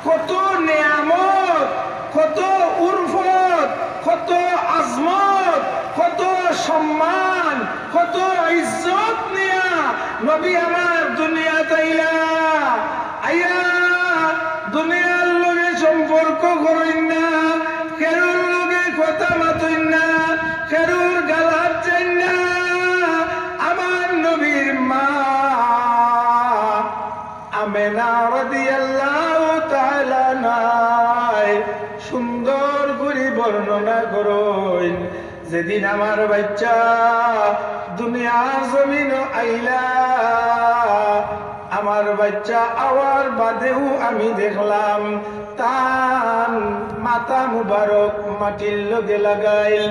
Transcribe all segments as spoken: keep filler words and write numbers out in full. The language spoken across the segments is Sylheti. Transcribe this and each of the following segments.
কত নিয়ামত, কত উরফত, কত আজমত, কত সম্মান, কত ইজ্জত নিয়া নবী আমার দুনিয়াত আইলা। আইয়া দুনিয়ার লগে সম্পর্ক করইন না, কেউর লগে কথা মাতইন না, কেউর গালাত যাইন না। আমার নবীর মা আমেনা রাদিয়াল্লাহু তাআলা আনহায় সুন্দর করি বর্ণনা করইন, যেদিন আমার বাইচ্চা দুনিয়ার জমিনো আইলা, আমার বাইচ্চা আওয়ার বাদেউ আমি দেখলাম তান মাথা মুবারক মাটির লগে লাগাইল,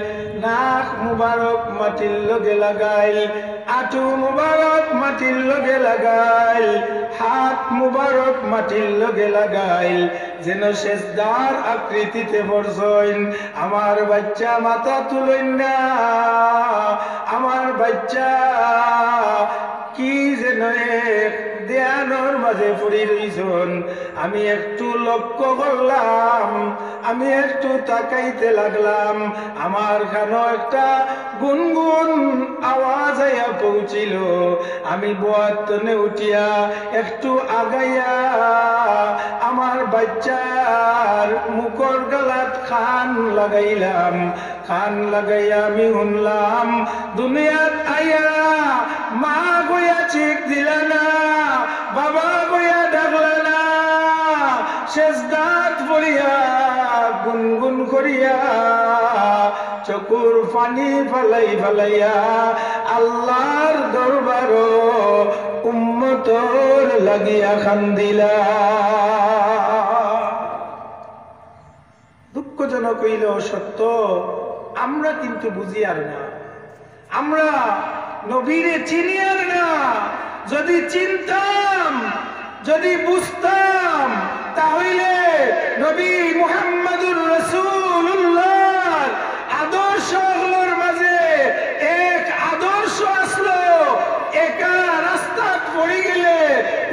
নাক মুবারক মাটির লগে লাগাইল, আটু মুবারক মাটির লগে লাগাইল, হাত মুবারক মাটির লগে লাগাইল, যেন সেজদার আকৃতিতে পড়ছইন। আমার বাইচ্চা মাথা তুলইন না, আমার বাইচ্চা কি যেন এক ধ্যানর মাঝে পড়ি রইছইন। আমি একটু লক্ষ্য করলাম, আমি একটু তাকাইতে লাগলাম, আমার কানো একটা গুনগুন আওয়াজ আইয়া পৌঁছিল। আমি বওয়াত তনে উঠিয়া একটু আগাইয়া আমার বাইচ্চার মুখর গালাত কান লাগাইলাম। কান লাগাইয়া আমি হুনলাম, দুনিয়াত আইয়া মা কইয়া চিক দিলা না, বাবা কইয়া ডাকলা না, সেজদাত পড়িয়া গুনগুন করিয়া চকুর পানি ফালাই ফালাইয়া আল্লার দরবারো উম্মতর লাগিয়া কান্দিলা। দুঃখজনক অইলেও সত্য, আমরা কিন্তু বুঝিয়ার না। আমরা নবীরে চিনিয়ার না। যদি চিনতাম, যদি বুঝতাম, তাহলে নবী মুহাম্মাদুর রাসূলুল্লাহর আদর্শ অকলর মাঝে এক আদর্শ আছলো, একা রাস্তাত পড়ি গেলে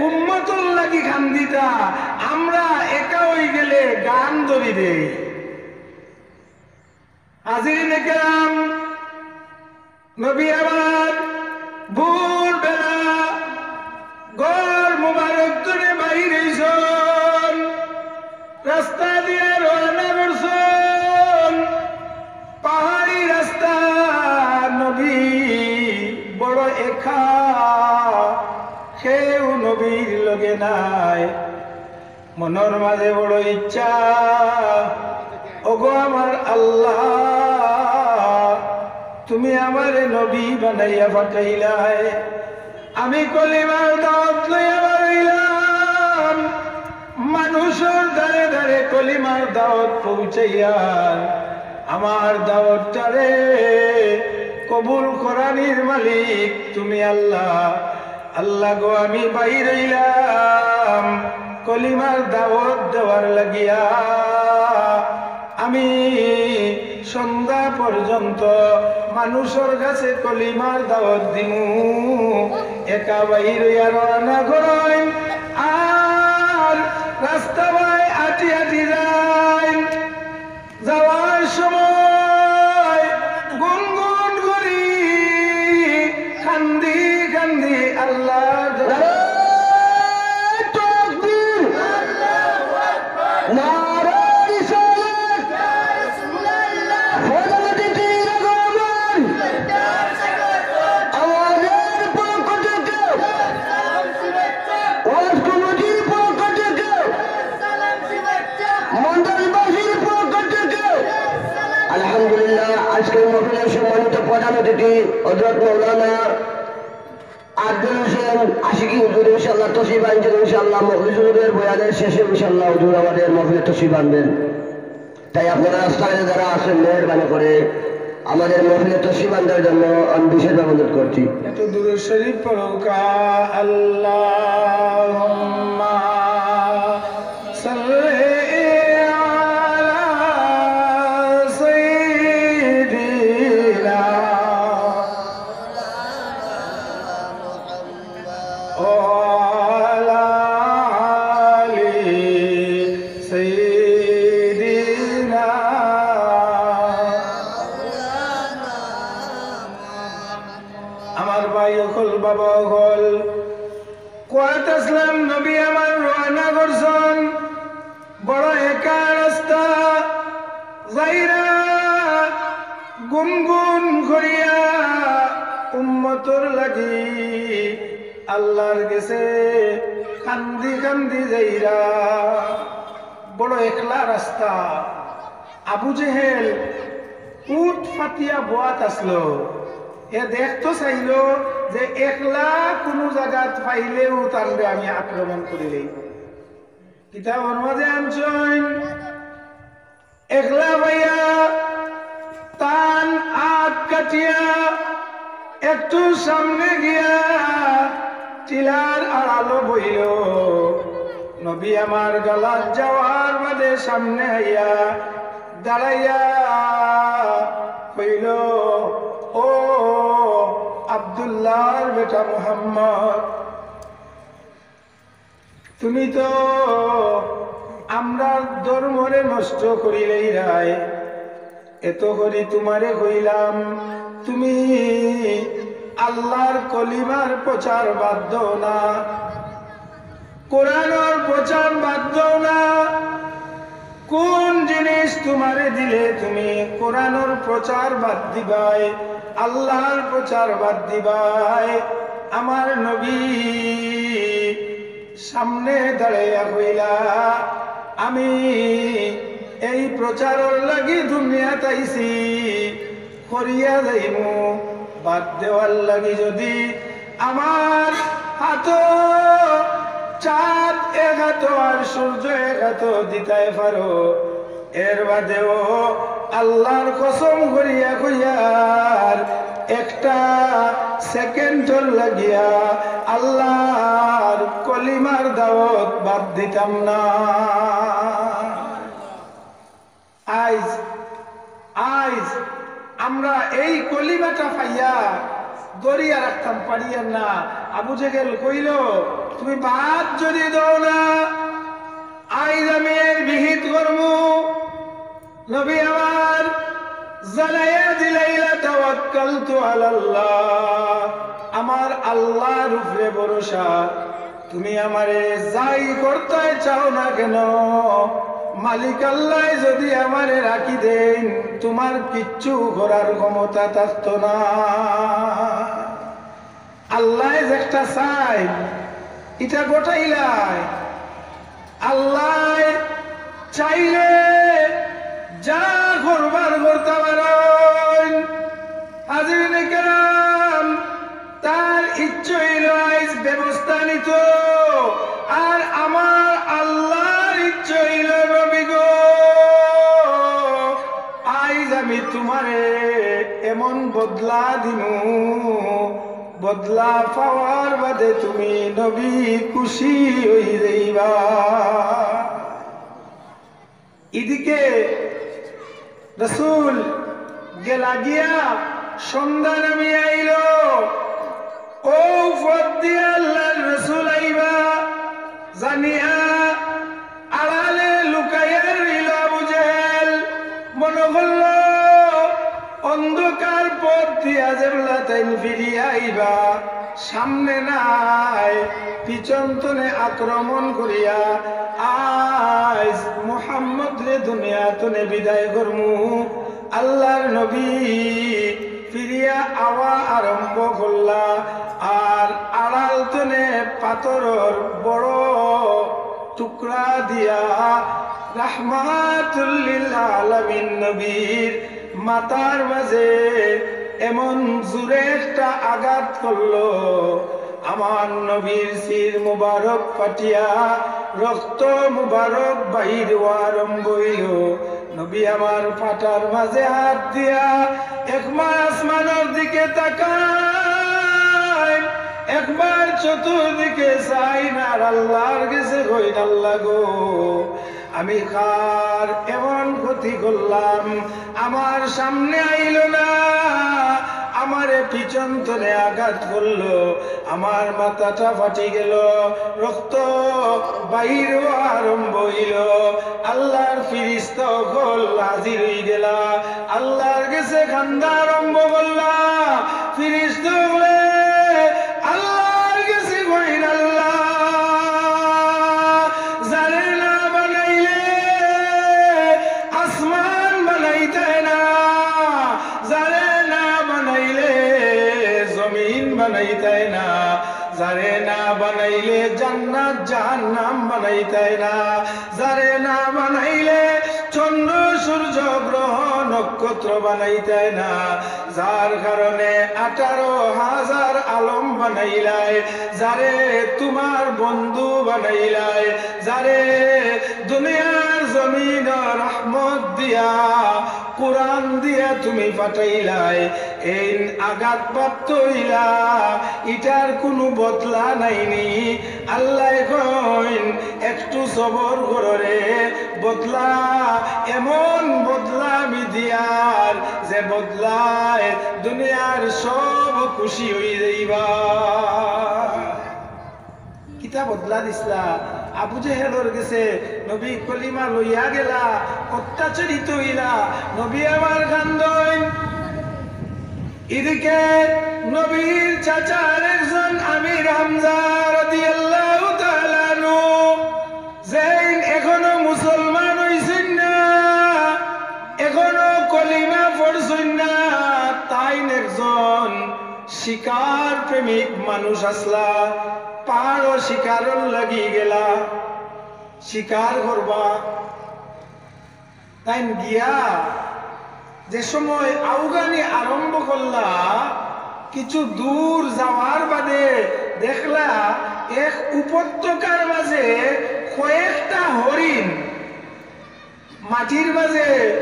উম্মতর লাগি কান্দিতা, আমরা একা অইগেলে গান ধরি দেই। হাজিরিনে কেরাম, নবী আমার ভোরবেলা ঘর মুবারক তনে বাইর অইছইন, রাস্তা দিয়া রওয়ানা করছইন। পাহাড়ি রাস্তা, নবী বড় একা, কেউ নবীর লগে নাই। মনর মাঝে বড় ইচ্ছা, ওগো আমার আল্লাহ, তুমি আমারে নবী বানাইয়া পাঠাইলায়। আমি কলিমার দাওয়াত লইয়া বারইলাম, মানুষর দ্বারে দ্বারে কলিমার দাওয়াত পৌঁছাইয়ার আমার দাওয়াতটারে কবুল করানির মালিক তুমি আল্লাহ। আল্লাহ গো, আমি বাইর অইলাম কলিমার দাওয়াত দেওয়ার লাগিয়া। আমি সন্ধ্যা পর্যন্ত মানুষর কাছে কলিমার দাওয়াত দিমু। একা বাইর অইয়া রওয়ানা করইন, আর রাস্তা বায় আটি আটি যাইন। যাওয়ার সময় গুনগুন করি কান্দি কান্দি আল্লাহর দরবারে। নারায়ে তাকবীর। নারায়ে রিসালাত। ফজলুদ্দিন রহমান। আওয়াজের পক্ষ থেকে, ওয়াজ কমিটির পক্ষ থেকে, মন্ডলবাসীর পক্ষ থেকে, আলহামদুলিল্লাহ, আজকের মহফিলের সম্মানিত প্রধান অতিথি হযরত মাওলানা আব্দুল হোসেন আশিকি হুজুর ইনশাআল্লাহ তশরিফ আনছেন। ইনশাআল্লাহ মখলিস হুজুরের বয়ানের শেষে ইনশাআল্লাহ হুজুর আমাদের মহফিলে তশরিফ আনবেন। তাই আপনারা রাস্তাঘাটে যারা আছেন, মেহেরবানি করে আমাদের মহফিলে তশরিফ আনবার জন্য আমি বিশেষভাবে অনুরোধ করছি। একটু দুরূদ শরীফ পড়ুক্কা। আল্লাহুম্মা সাল্লি আলা সাইয়্যিদিনা ওয়া আলা আলি বড় একা রাস্তা, যাইরা গুনগুন করিয়া উম্মতর লাগি আল্লাহর গেছে কান্দি কান্দি যাইরা। বড় একলা রাস্তা। আবু জেহেল উট ফাতিয়া বওয়াত আছলো। এ দেখতো চাইলো যে একলা কুনু জাগাত পাইলেউ তানরে আমি আক্রমণ করিলেই। কিতাবর মাঝে আনছইন, একলা পাইয়া তান আগ কাটিয়া একটু সামনে গিয়া টিলার আড়ালো বইলো। নবী আমার গালাত যাওয়ার বাদে সামনে আইয়া দাঁড়াইয়া কইলো, "ও আব্দুল্লাহর বেটা মুহাম্মদ, তুমি তো আমরার ধর্মরে নষ্ট করিলাইরায়। এত করি তুমারে কইলাম, তুমি আল্লাহর কলিমার প্রচার বাদ দেও না, কোরআনর প্রচার বাদ দেও না। কোন জিনিস তুমারে দিলে তুমি কোরআনর প্রচার বাদ দিবায়, আল্লাহর প্রচার বাদ দিবায়?" আমার নবী সামনে দাঁড়াইয়া কইলা, "আমি এই প্রচারর লাগি দুনিয়াত আইছি, করিয়া যাইমু। বাদ দেওয়ার লাগি যদি আমার হাতো চাঁদ এক হাতো আর সূর্য এক হাতো দিতায় পারো, এর বাদেও আল্লাহর কসম করিয়া কইয়ার একটা সেকেন্ডর লাগিয়া আল্লাহর কলিমার দাওয়াত বাদ দিতাম না।" আইজ, আইজ আমরা এই কলিমাটা পাইয়া ধরিয়া রাখতাম পারিয়ার না। আবু জেহেল কইলো, "তুমি বাদ যদি দেও না, আইজ আমি এর বিহিত করমু।" নবী আমার জানাইয়া দিলাইলা, "তাওয়াক্কালতু আলাল্লাহ, আমার আল্লাহর উপরে ভরসা। তুমি আমারে যাই করতায় চাও না কেন, মালিক আল্লাহ যদি আমারে রাখি দেন, তোমার কিচ্ছু করার ক্ষমতা থাকতো না।" আল্লাহ যেটা চাই, এটা ঘটাইলাই। আল্লাহ চাইলে যা করবার করতে পারেন। হাজিরিন কেরাম, তার ইচ্ছে হইল আইজ ব্যবস্থা নিত, আর আমার আল্লাহর ইচ্ছে হইল, "নবী গো, আইজ আমি তোমারে এমন বদলা দিমু, বদলা পাওয়ার বাদে তুমি নবী খুশি হই যাইবা।" এদিকে রসুল গেলা গিয়া সন্ধ্যা নামি আইল। ও পথ দিয়া আল্লাহর রসুল আইবা জানিয়া আড়ালে লুকাইয়া রইল আবু জেহেল। মনে করল অন্ধকার পথ দিয়া যেবলা তাইন ফিরিয়া আইবা, সামনে নাই, পিছন তনে আক্রমণ করিয়া আইজ মুহাম্মদরে দুনিয়া তনে বিদায় করমু। আল্লাহর নবী ফিরিয়া আওয়া আরম্ভ করলা, আর আড়াল তনে পাথরর বড় টুকরা দিয়া রাহমাতুল লিল আলামিন নবীর মাথার মাঝে এমন জোরে একটা আঘাত করলো, আমার নবীর শির মুবারক ফাটিয়া রক্ত মুবারক বাইর হওয়া আরম্ভ হইল। নবী আমার ফাটার মাঝে হাত দিয়া একবার আসমানর দিকে তাকাইন, একবার চতুর্দিকে চাইন, আর আল্লাহর গেছে কইন, "আল্লাহ গো, আমি কার এমন ক্ষতি করলাম, আমার সামনে আইল না, আমারে পিছন তনে আঘাত করলো, আমার মাথাটা ফাটি গেল, রক্ত বাইর হওয়া আরম্ভ হইল।" আল্লাহর ফিরিস্তা অকল হাজির হই গেলা, আল্লাহর গেছে কান্দা আরম্ভ করলা। ফিরিস্তা অকলে আল্লাহর গেছে কইন, "আল্লাহ, বানাইলে জান্নাত জাহান্নাম বানাইতায় না, যারে না বানাইলে চন্দ্র সূর্য গ্রহ নক্ষত্র বানাইতায় না, যার কারণে আঠারো হাজার আলম বানাইলায়, যারে তুমার বন্ধু বানাইলায়, যারে দুনিয়ার জমিন রহমত দিয়া, কোরআন দিয়া তুমি পাঠাইলায়, এইন আঘাতপ্রাপ্ত অইলা, ইটার কুনু বদলা নাইনি। আল্লায় কইন, একটু সবর করো রে, বদলা, এমন বদলা আমি দিয়ার, যে বদলায় দুনিয়ার সব খুশি অই যাইবা। কিতা বদলা দিছলা? আবু জেহেলর গেছে নবী কলিমা লইয়া গেলা, অত্যাচারিত অইলা, নবী আমার কান্দইন। এদিকে নবীর চাচা আরেকজন আমির হামজা রাদিয়াল্লাহু তাআলা আনহু, যেইন এখনো মুসলমান অইছইন না, এখনো কলিমা পড়ছইন না, তাইন একজন শিকার প্রেমিক মানুষ আছলা, পাহাড়ো শিকারর লাগি গেলা, শিকার করবা। তাইন গিয়া যে সময় আউগানি আরম্ভ করলা, কিছু দূর যাওয়ার বাদে দেখলা এক উপত্যকার মাঝে কয়েকটা হরিণ মাটির মাঝে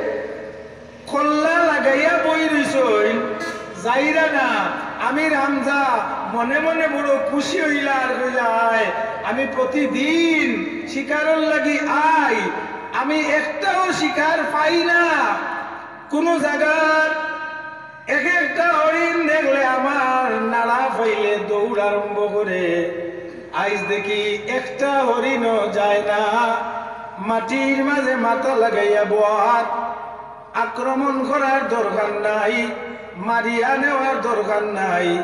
কল্লা লাগাইয়া বই রইছইন, যাইরা না। আমির হামজা মনে মনে বড় খুশি অইলা আর কইলা, "হায়, আমি প্রতিদিন শিকারর লাগি আই, আমি একটাও শিকার পাই না। কুনু জাগাত এক একটা হরিণ দেখলে আমার নাড়া পাইলে দৌড় আরম্ভ করে। আইজ দেখি একটা হরিণও যায় না, মাটির মাঝে মাথা লাগাইয়া বওয়াত।" আক্রমণ করার দরকার নাই, মারিয়া নেওয়ার দরকার নাই।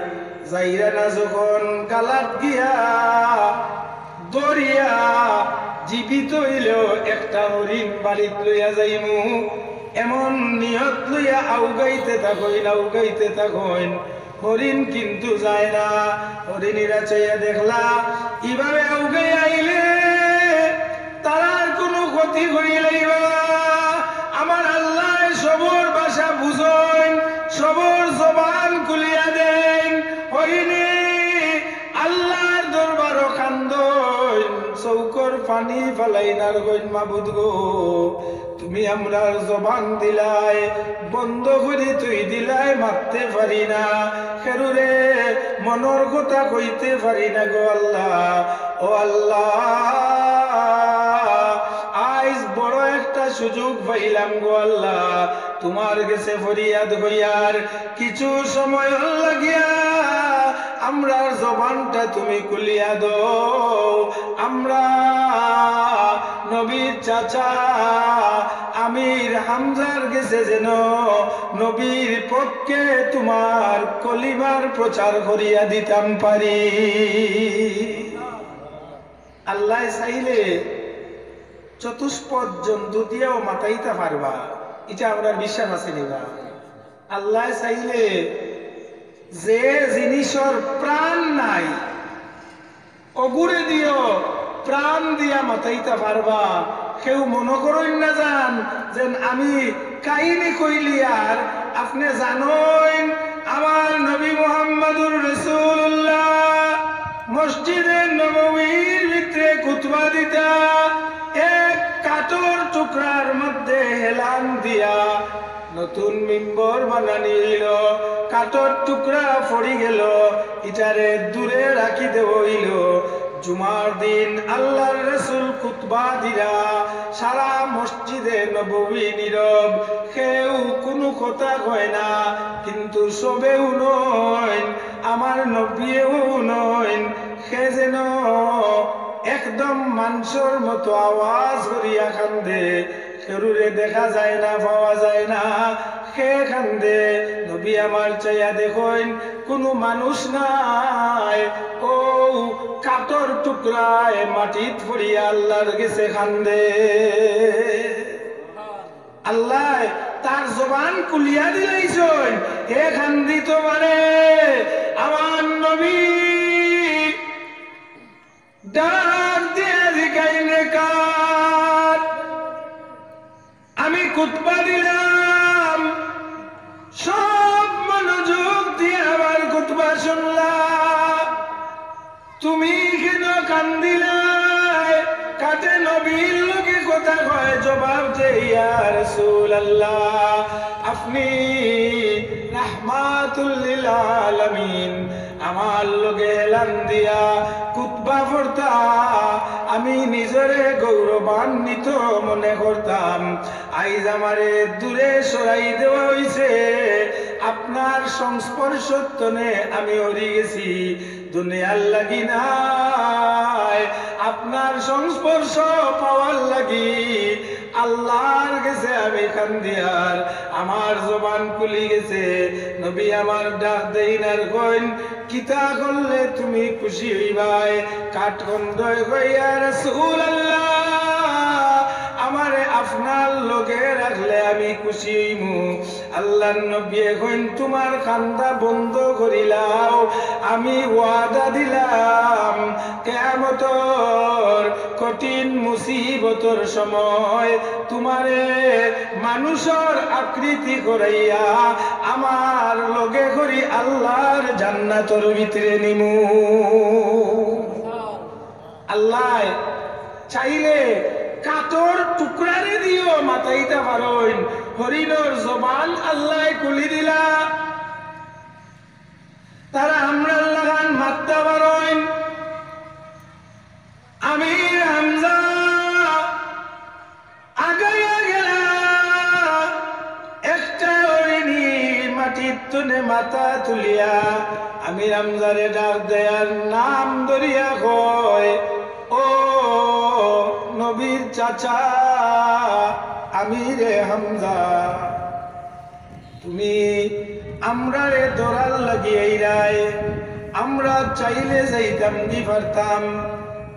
যাইরা না যখন, গালাত গিয়া ধরিয়া জীবিত অইলেও একটা হরিণ বাড়িত লইয়া যাইমু, এমন নিয়ত লইয়া আউগাইতে থাকইন, আউগাইতে থাকইন। হরিণ কিন্তু যায় না। হরিণীরা চাইয়া দেখলা, ইভাবে আউগে আইলে তারার কুনু ক্ষতি করি লাইবা। আমার আল্লায় সবর ভাষা বুঝইন, সবর জবান খুলিয়া দেইন। হরিণী আল্লার দরবারো কান্দইন, চউখর পানি ফালাইন আর কইন, "মাবুদ গো, তুমি আমরার জবান দিলায়, বন্ধ করি থই দিলায়, মাততে পারি না। কেউরে মনর কথা কইতে পারি না গো আল্লা। ও আল্লা, আইজ বড় একটা সুযোগ পাইলাম গো আল্লা, তুমার গেছে ফরিয়াদ কইয়ার, কিছু সময় লাগিয়া আমরার জবানটা তুমি খুলিয়া দেও।" আমরা নবীর চাচা আমির হামজার গেছে যেন নবীর পক্ষে তুমার কলিমার প্রচার করিয়া দিতাম পারি। আল্লায় চাইলে চতুষ্পদ জন্তু দিয়াও মাতাইতা পারবা, ইটা আমরার বিশ্বাস আছে নি বা? আল্লায় চাইলে যে জিনিসর প্রাণ নাই, অগুরে দিয়াও প্রাণ দিয়া মাতাইতা পারবা। কেউ মনো করইন না যান যেন আমি কাহিনী কইলিয়ার। আপনে জানইন, আমার নবী মুহাম্মাদুর রাসূলুল্লাহ মসজিদে নববীর ভিতরে খুতবা দিতা, এক কাঠর টুকরার মধ্যে হেলান দিয়া নতুন মিম্বর বানানি অইলো, কাঠর টুকরা পড়ি গেলো, ইটারে দূরে রাখি দেওয়া অইলো। জুমার দিন আল্লার রাসূল খুতবা দিরা, সারা মসজিদে নববী নীরব, কেউ কুনু কথা কয় না, কিন্তু সবে হুনইন, আমার নবীয়েও হুনইন, কে যেন একদম মানষর মতো আওয়াজ করিয়া কান্দে। কেউরে দেখা যায় না, পাওয়া যায় না, কে কান্দে। নবী আমার চাইয়া দেখইন, কুনু মানুষ নাই, অউ কাঠর টুকরায় মাটিত পড়িয়া আল্লার গেছে কান্দে। আল্লায় তার জবান খুলিয়া দিলাইছইন, হে কান্দিত মানে আমার নবী। ডাক দিয়া জিগাইন, "রে কার?" আমি খুতবা দিলাম, সব মনোযোগ দিয়া আমার খুতবা শুনলা। তুমি কেনে কান্দিলায়? কাটে নবীর লগে কথা কয়, জবাব দেয়, "ইয়া রাসূলুল্লাহ, আপনি রাহমাতুল লিল আলামিন, আমার লগে এলান দিয়া খুতবা পড়তা, আমি নিজরে গৌরবান্বিত মনে করতাম। আইজ আমারে দূরে সরাই দেওয়া অইছে, আপনার সংস্পর্শ তনে আমি হরি গেছি। দুনিয়ার লাগি নায়, আপনার সংস্পর্শ পাওয়ার লাগি আল্লাহর গেছে আমি কান্দিয়ার, আমার জবান খুলি গেছে।" নবী আমার ডাক দেইন আর কইন, "কিতা করলে তুমি খুশি অইবায়?" কাঠ খণ্ডয় কয়, "ইয়া রাসূলুল্লাহ, আমারে আপনার লগে রাখলে আমি খুশি অইমু।" আল্লাহর নবীয়ে কইন, "তুমার কান্দা বন্ধ করিলাও, আমি ওয়াদা দিলাম, কিয়ামতর কঠিন মুসিবতর সময় তুমারে মানুষর আকৃতি করাইয়া আমার লগে করি আল্লাহর জান্নাতর ভিতরে নিমু।" আল্লায় চাইলে কাঠর টুকরারে দিও মাতাইতা পারইন, হরিণর জবান আল্লায় খুলি দিলা, তারা আমরার লাখান মাততা পারইন। আমির হামজা আগাইয়া গেলা, একটা হরিণী মাটির তনে মাথা তুলিয়া আমির হামজারে ডাক দেয়ার নাম ধরিয়া কয়, "ও নবীর চাচা আমিরে হামজা, তুমি আমরারে ধরার লাগি আইরায়, আমরা চাইলে যাইতাম দি পারতাম,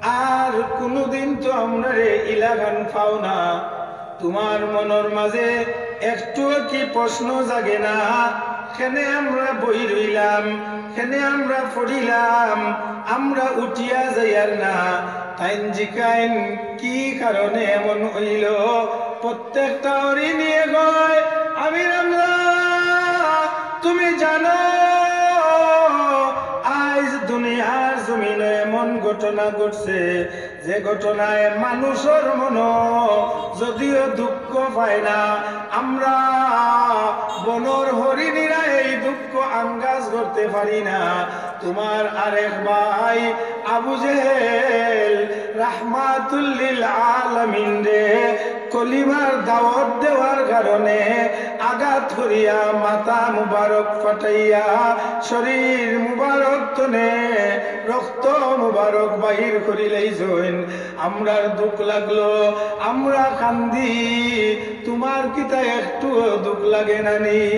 আর কুনুদিন তো আমরারে ইলাখান পাও না। তুমার মনর মাঝে একটুও কি প্রশ্ন জাগে না? কেনে আমরা বই রইলাম, কেনে আমরা পড়িলাম, আমরা উঠিয়া যাইয়ার না?" তাইন জিকাইন, "কি কারণে এমন অইলো?" প্রত্যেকটা হরিণীয়ে কয়, "আমির হামজা, তুমি জানো, আইজ দুনিয়ার জমিনো এমন ঘটনা ঘটছে, যে ঘটনায় মানুষর মনো যদিও দুঃখ পায় না, আমরা বনর হরিণীরা এই দুঃখ আঙ্গাজ করতে পারি না। তুমার আরেক ভাই আবু জেহেল রাহমাতুল লিল আলামিনরে কলিমার দাওয়াত দেওয়ার কারণে আঘাত করিয়া মাথা মুবারক ফাটাইয়া শরীর মুবারক তনে রক্ত মুবারক বাইর করিলাইছইন। আমরার দুঃখ লাগলো, আমরা কান্দি, তুমার কিতা একটুও দুঃখ লাগে না নি?"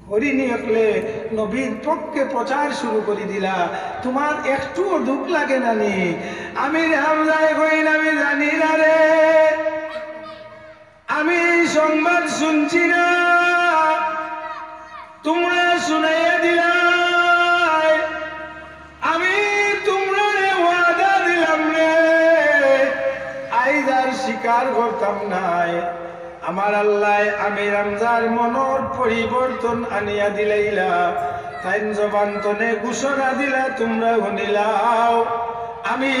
হরিণী অকলে নবীর পক্ষে প্রচার শুরু করি দিলা, "তুমার একটুও দুঃখ লাগে না নি?" আমির হামজায় কইন, "আমি জানি না রে, আমি এই সংবাদ শুনছি না, তুমরা শুনাইয়া দিলায়। আমি তুমরারে ওয়াদা দিলাম রে, আইজ আর স্বীকার করতাম নায়।" আমার আল্লায় আমির হামজার মনর পরিবর্তন আনিয়া দিলাইলা। তাইন জবান তনে ঘোষণা দিলা, তুমরা হুনিলাও, আমি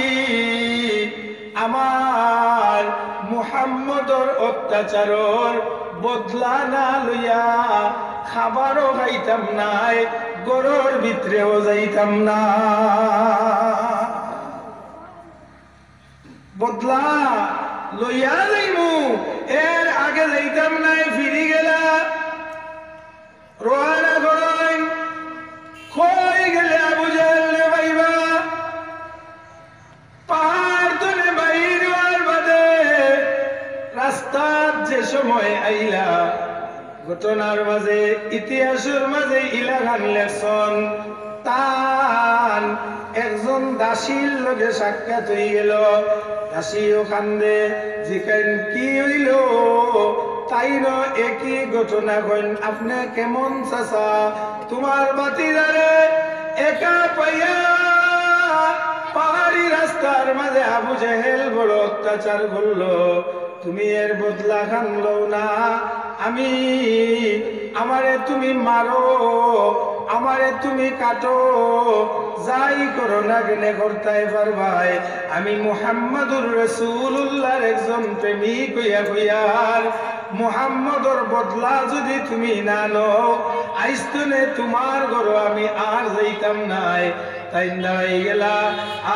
আমার মুহাম্মদর অত্যাচারর বদলা না লইয়া খাবারও খাইতাম নায়, ঘরর ভিতরেও যাইতাম না। বদলা লইয়া যাইমু, এর আগে যাইতাম নায়, ফিরি গেলা। রওয়ানা করইন, কই গেলে আবু জেহেলরে পাইবা? পাহাড় তনে বাইর অওয়ার বাদে রাস্তাত যে সময় আইলা, ঘটনার মাঝে, ইতিহাসর মাঝে ইলাখান লেখছইন, তান একজন দাসীর লগে সাক্ষাৎ অইগেলো। দাসীও কান্দে, জিকাইন, "কি অইলো?" তাইনও একই ঘটনা কইন, "আপনে কেমন চাচা? তুমার ভাতিজারে একা পাইয়া পাহাড়ি রাস্তার মাঝে আবু জেহেল বড় অত্যাচার করলো, তুমি এর বদলা খান লও না। আমি, আমারে তুমি মারো, আমারে তুমি কাটো, যাই করো না কেনে করতায় পারবায়। আমি মুহাম্মাদুর রাসূলুল্লাহর একজন প্রেমিক অইয়া কইয়ার, মুহাম্মদর বদলা যুদি তুমি না নেও, আইজ তনে তুমার ঘরো আমি আর যাইতাম নায়। তাইন দাঁড়াই গেলা,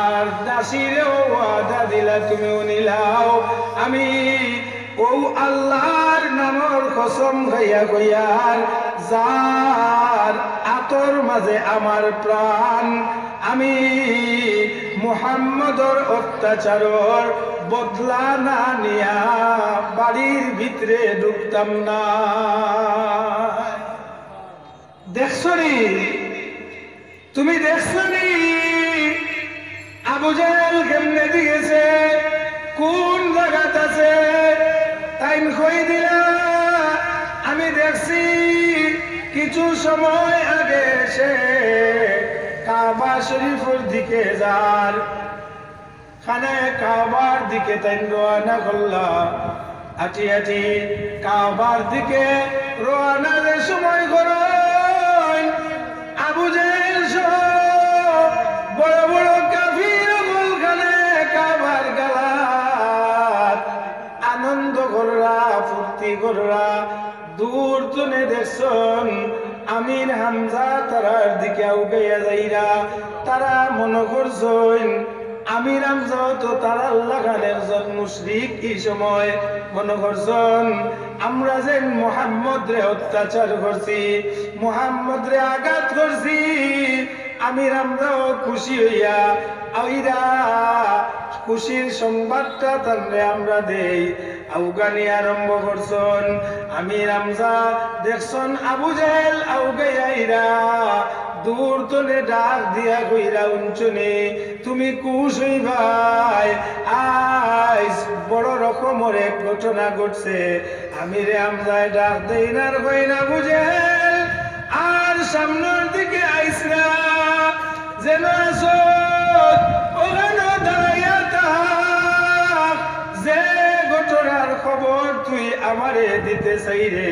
আর দাসীরেও ওয়াদা দিলা, তুমিও নিলাও। আমি অউ আল্লাহর নামর কসম খাইয়া কইয়ার, যার আতর মাঝে আমার প্রাণ, আমি মুহাম্মদর অত্যাচারর বদলা না নিয়া বাড়ির ভিতরে ঢুকতাম না। দেখছো নি? তুমি দেখছো নি? আবু জেহেল কেমনে দি গেছে? কোন জাগাত আছে? তাইন কই দিলা, আমি দেখছি কিছু সময় আগে সে কাবা শরীফর দিকে যার। খানায়ে কাবার দিকে তাইন রওয়ানা করলা। আটি আটি কাবার দিকে রওয়ানা যে সময় করইন, আবু জেহেল সহ বড় বড় কাফির অকল খানায়ে কাবার গালাত আনন্দ কররা, ফুর্তি কররা। দূর তনে দেখছইন আমির হামজা তারার দিকে আউগাইয়া যাইরা। তারা মনো করছইন আমির হামজা তো তারার লাখান একজন মুশরিক। ই সময় মনো করছইন আমরা যেন মুহাম্মদরে অত্যাচার করছি, মুহাম্মদরে আঘাত করছি, আমির হামজাও খুশি অইয়া আইরা, খুশির সংবাদটা তানরে আমরা দেই। আউগানি আরম্ভ করছইন। আমির হামজা দেখছইন আবু জেহেল আউগাইয়া আইরা, দূর তনে ডাক দিয়া কইরা, হুনছো নি, তুমি খুশ অইবায়, আইজ বড় রকমর এক ঘটনা ঘটছে। আমিরে হামজায় ডাক দেইন আর কইন, আবু জেহেল, আর সামনর দিকে আইস না, যেনো আছস অখানো দাঁড়াইয়া থাক। যে ঘটনার খবর তুই আমারে দিতে চাইরে,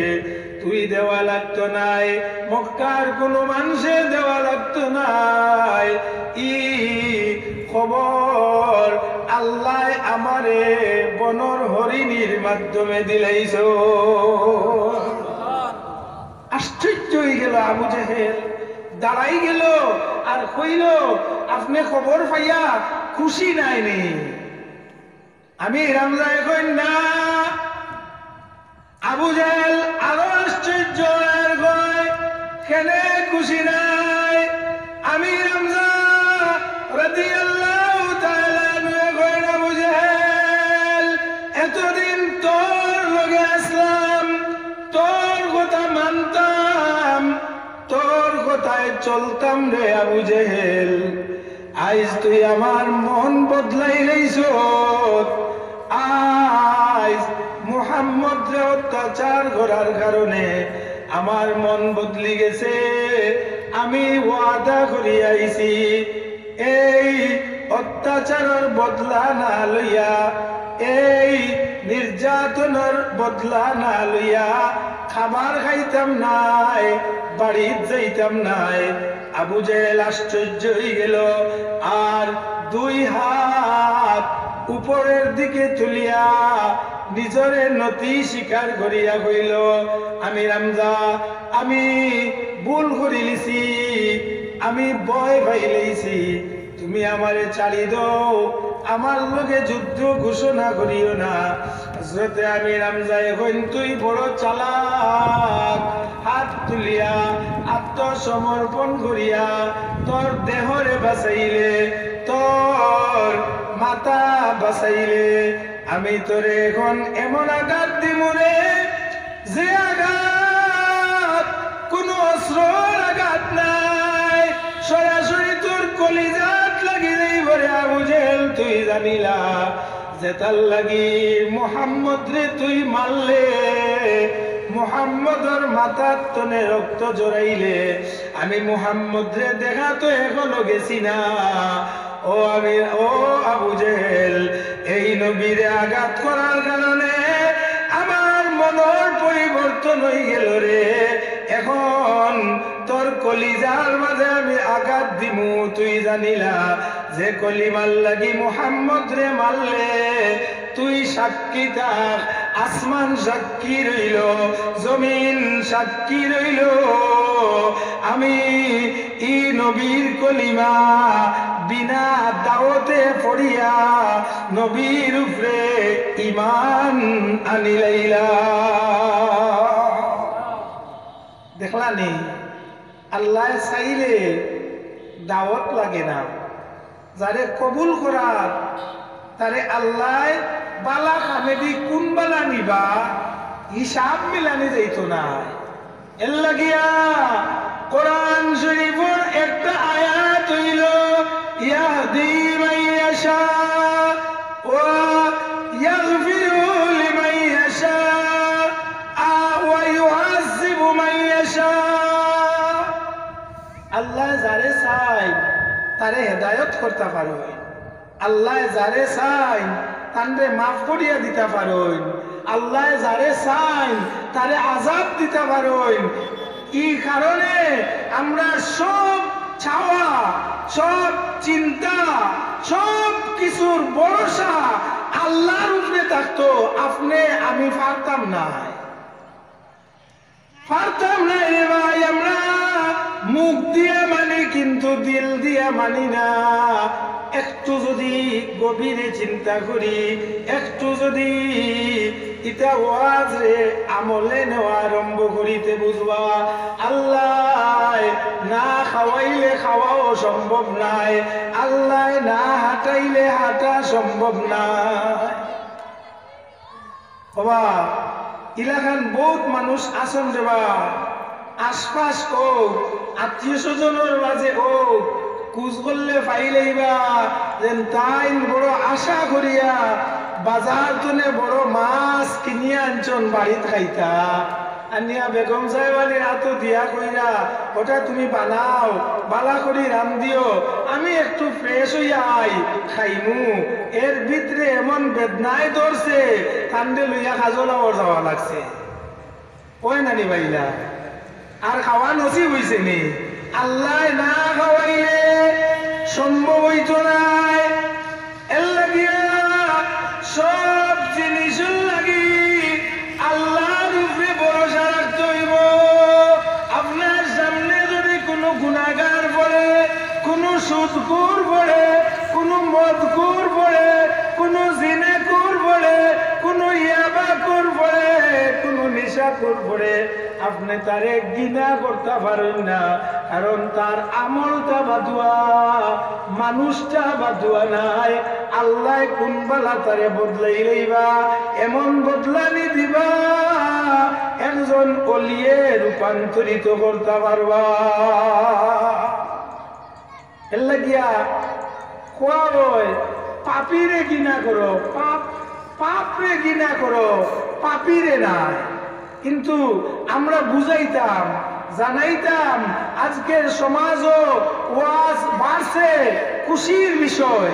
তুই দেওয়া লাগতো নায়, মক্কার কুনু মানষে দেওয়া লাগতো নায়। ই খবর আল্লায় আমারে বনর হরিণীর মাধ্যমে দিলাইছইন। আশ্চর্য অইগেলো আবু জেহেল, দাঁড়াই গেলো আর কইলো, আপনে খবর পাইয়া খুশি নায় নি? আমির হামজায় কইন না। আবু জেহেল আরো আশ্চর্য অইয়া কয়, কেনে খুশি নায়? আমির হামজা রাদিয়াল্লাহু তাআলা আনহুয়ে কইন, আবু জেহেল, এতদিন তোর লগে আছলাম, তোর কথা মানতাম, তোর কথায় চলতাম রে আবু জেহেল। আইজ তুই আমার মন বদলাইলাইছস। আইজ মুহাম্মদরে অত্যাচার করার কারণে আমার মন বদলি গেছে। আমি ওয়াদা করি আইছি, এই অত্যাচারর বদলা না লইয়া, এই নির্যাতনর বদলা না লইয়া খাবার খাইতাম নায়, বাড়িত যাইতাম নায়। আবু জেহেল আশ্চর্য অইগেলো, আর দুই হাত উপরের দিকে তুলিয়া নিজরে নতি স্বীকার করিয়া কইলো, আমির হামজা, আমি ভুল করিলিছি, আমি ভয় পাইলাইছি, তুমি আমারে ছাড়ি দেও, আমার লগে যুদ্ধ ঘোষণা করিও না। হযরতে আমির হামজায় কইন, তুই বড় চালাক, হাত তুলিয়া আত্মসমর্পণ করিয়া তোর দেহরে বাঁচাইলে, তোর মাথা বাঁচাইলে, আমি তোরে এখন এমন আঘাত দিমু রে, যে আঘাত কুনু অস্ত্রর আঘাত নায়, সরাসরি তোর কলিজাত লাগি যাইবো রে আবু জেহেল। তুই জানিলা, যেতার লাগি মুহাম্মদরে তুই মারলে, মুহাম্মদর মাথার তনে রক্ত ঝরাইলে, আমি মুহাম্মদরে দেখাত এখনো গেছি না। ও আমি, ও আবু জেহেল, এই নবীরে আঘাত করার কারণে আমার মনর পরিবর্তন অইগেলো রে। এখন তোর কলিজার মাঝে আমি আঘাত দিমু, তুই জানিলা যে কলিমার লাগি মুহাম্মদরে মারলে তুই সাক্ষী থাক, আসমান সাক্ষী রইলো, জমিন সাক্ষী রইলো। আমি ই নবীর কলিমা বিনা দাওয়াতে পড়িয়া নবীর উপরে ইমান আনিলাইলা। দেখলানি, আল্লায় চাইলে দাওয়াত লাগে না। যারে কবুল করার, তারে আল্লায় বালা কামেদি কুন বালা নিবা, হিসাব মিলানি যাইতো না। এর লাগিয়া কোরআন শরীফর একটা আয়াত অইলো, ইয়াহদি মান ইয়াশা ওয়া ইয়াগফিরু লিমান ইয়াশা ওয়া ইউআযযিবু মান ইয়াশা। আল্লায় যারে চাইন, তারে হেদায়ত করতা পারইন। আল্লায় যারে চাইন, তানরে মাফ করিয়া দিতা পারইন। আল্লায় যারে চাইন, তারে আযাব দিতা পারইন। ই কারণে আমরা সব চাওয়া, সব চিন্তা, সব কিছুর ভরসা আল্লার উপরে থাকতো। আপনে আমি পারতাম না। পারতাম না রে ভাই, আমরা মুখ দিয়া মানি কিন্তু দিল দিয়া মানি না। একটু যদি গভীরে চিন্তা করি, একটু যদি ইতা ওয়াজরে আমলে নেওয়া আরম্ভ করি, তে বুঝবা আল্লায় না খাওয়াইলে খাওয়াও সম্ভব নায়, আল্লায় না হাঁটাইলে হাঁটা সম্ভব নায়। ওবা, ইলাখান বউত মানুষ আছইন রে বা, আশপাশ অউক, আত্মীয় স্বজনর মাঝে অউক, খুঁজ করলে পাইলাইবা, যেন তাইন বড় আশা করিয়া বাজার তনে বড় মাছ কিনিয়া আনছইন বাড়িত খাইতা। আনিয়া বেগম সাহেবানির আতো দিয়া কইরা, "ওটা তুমি বানাও, বালা করি রান্দিও, আমি একটু fresh অইয়া আই, খাইমু।" এর ভিতরে এমন বেদনায় ধরছে, কান্দে লইয়া কাজল আওয়ার যাওয়া লাগছে। ওই নানি বাইলা, আর খাওয়া নসিব অইছে নি? আল্লায় না খাওয়াইলে সম্ভব অইতো নায়। এর লাগিয়া সব জিনিসর লাগি আল্লার উপরে ভরসা রাখতে অইবো। আপনার সামনে যদি কুনু গুনাগার পড়ে, কুনু সুদখুর পড়ে, কুনু মদখুর পড়ে, কুনু জিনাখুর পড়ে, কুনু ইয়াবাখুর পড়ে, কুনু নিশাখুর পড়ে, আপনে তারে ঘৃণা করতা পারইন না, কারণ তার আমলটা বাদুয়া, মানুষটা বাদুয়া নায়। আল্লায় কুন বালা তারে বদলাই লইবা, এমন বদলানি দিবা, একজন অলিয়ে রূপান্তরিত করতা পারবা। এর লাগিয়া কওয়া অয়, "পাপীরে ঘৃণা করো, পাপ, পাপরে ঘৃণা করো, পাপীরে নায়।" কিন্তু আমরা বুঝাইতাম, জানাইতাম, আজকের সমাজও ওয়াজ বাড়ছে, খুশির বিষয়।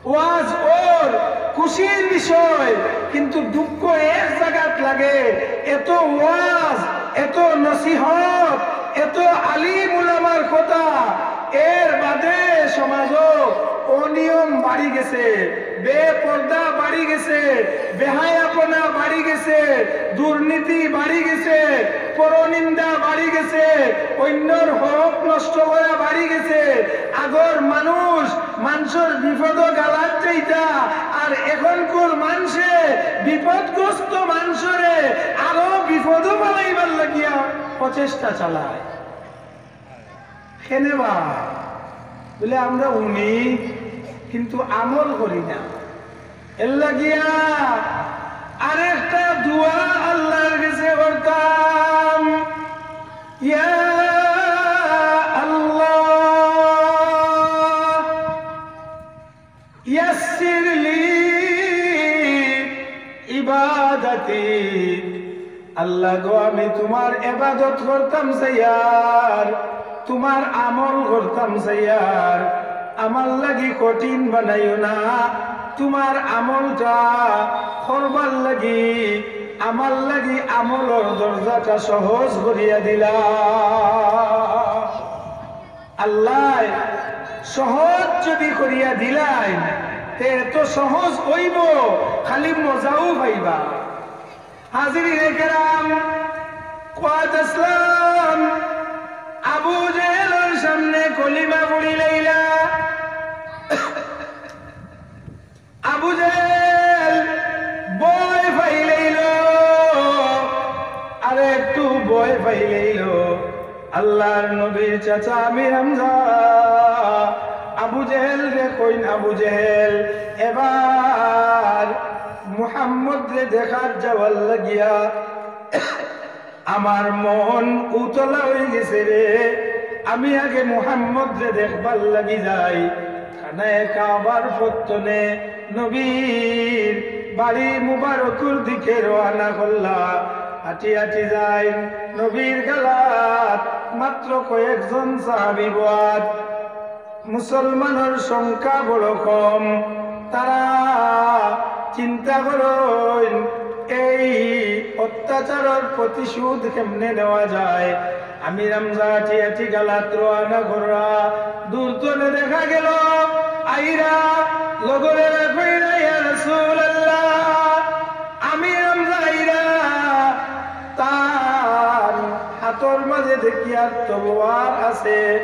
ওয়াজ অর খুশির বিষয়, কিন্তু দুঃখ এক জাগাত লাগে, এত ওয়াজ, এত নসিহত, এত আলিম উলামার কথা, এর বাদে সমাজও অনিয়ম বাড়ি গেছে, বেপর্দা বাড়ি গেছে, বেহায়াপনা বাড়ি গেছে, দুর্নীতি বাড়ি গেছে, পরনিন্দা বাড়ি গেছে, অইন্যর হক নষ্ট করা বাড়ি গেছে। আগর মানুষ মানষর বিপদো গালাত যাইতা, আর এখনকুর মানষে বিপদগ্রস্ত মানষরে আরো বিপদো ফালাইবার লাগিয়া প্রচেষ্টা চালায়। কেনে বা? বলে, আমরা হুনি, কিন্তু আমল করি না। এর লাগিয়া আরেকটা দোয়া আল্লার গেছে করতাম, ইয়া আল্লাহ, ইয়াসসির লি ইবাদাতি। আল্লাহ গো, আমি তুমার ইবাদত করতাম চাইয়ার, তুমার আমল করতাম চাইয়ার, আমার লাগি কঠিন বানাইও না, তুমার আমলটা করবার লাগি, আমার লাগি আমলর দরজাটা সহজ করিয়া দিলা। আল্লায় সহজ যদি করিয়া দিলাইন, তে এত সহজ অইবো, খালি মজাও পাইবা। হাজিরিনে কেরাম, কওয়াত আছলাম, আবু জেহেলর সামনে কলিমা পড়িলাইলা। আবু জেহেল ভয় পাইলাইল, আর একটু ভয় পাইলাইল। আল্লার নবীর চাচা আমির হামজা আবু জেহেলরে কইন, "আবু জেহেল, এবার মুহাম্মদরে দেখাত যাওয়ার লাগিয়া আমার মন উতলা অইগেছে রে, আমি আগে মুহাম্মদরে দেখবার লাগি যাই।" খানায়ে কাবার পত্তনে নবীর বাড়ি মুবারকর দিকে রওয়ানা করলা। হাঁটি হাঁটি যাইন, নবীর গালাত মাত্র কয়েকজন সাহাবী বওয়াত। মুসলমানর সংখ্যা বড় কম। তারা চিন্তা করইন, এই অত্যাচারর প্রতিশোধ কেমনে নেওয়া যায়। আমির হামজা আটি আটি গালাত রওয়ানা কররা। দূর তনে দেখা গেল আইরা, লগরে রাখইরা, "ইয়া রাসূলুল্লাহ, আমির হামজা আইরা।" তান হাতর মাঝে দেখিয়ার তলোয়ার আছে,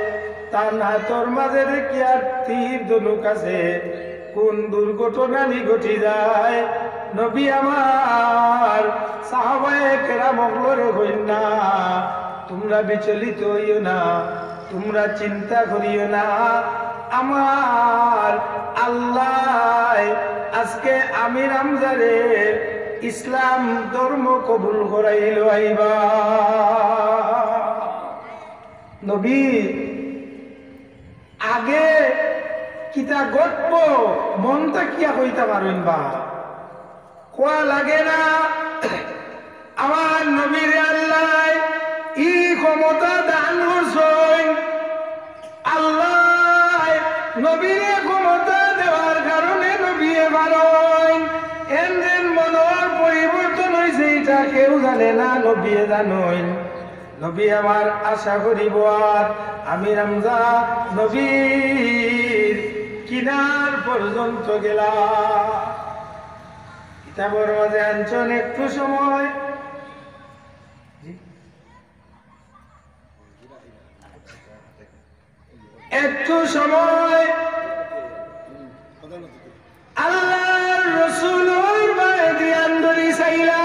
তান হাতর মাঝে দেখিয়ার তীর ধনুক আছে। কোন দুর্ঘটনা নি ঘটি যায়, নবী আমার সাহাবায়ে কেরাম অকলরে কইন না, "তুমরা বিচলিত অইও না, তুমরা চিন্তা করিও না, আমার আল্লায় আজকে আমির হামজারে ইসলাম ধর্ম কবুল করাইল আইবা।" নবী আগে কিতা ঘটবো, মন থাকিয়া কইতা পারইন বা? কওয়া লাগে না। আমার নবীরে আল্লায় ই ক্ষমতা দান করছইন। আল্লায় নবীরে ক্ষমতা দেওয়ার কারণে নবীয়ে পারইন। এন যেন মনর পরিবর্তন অইছে, ইটা কেউ জানে না, নবীয়ে জানইন। নবী আমার আশা করি বওয়াত আমির হামজা নবীর কিনার পর্যন্ত গেলা। কিতাবর মাঝে আনছইন একটু সময়, একটু সময় আল্লার রসুলর বায় ধ্যান ধরি চাইলা।